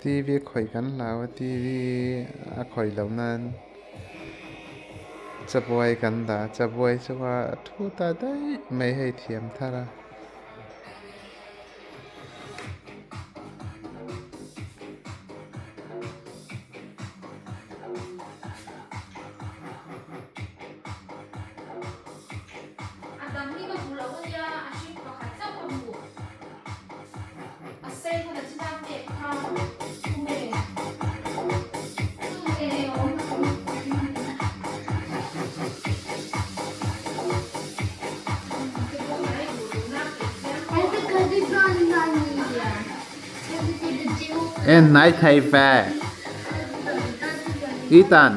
TV khawih kan hlau a TV a khawih loh nan chabuai kan dah a chabuai chu a thu ta daih mai hei thiam thar a. A dang hi ka hmu lo ania, a hring pakhat chauh ka hmu. A sei kha na china pek kha tunge tunge awm En hnai thei ve. Ethan.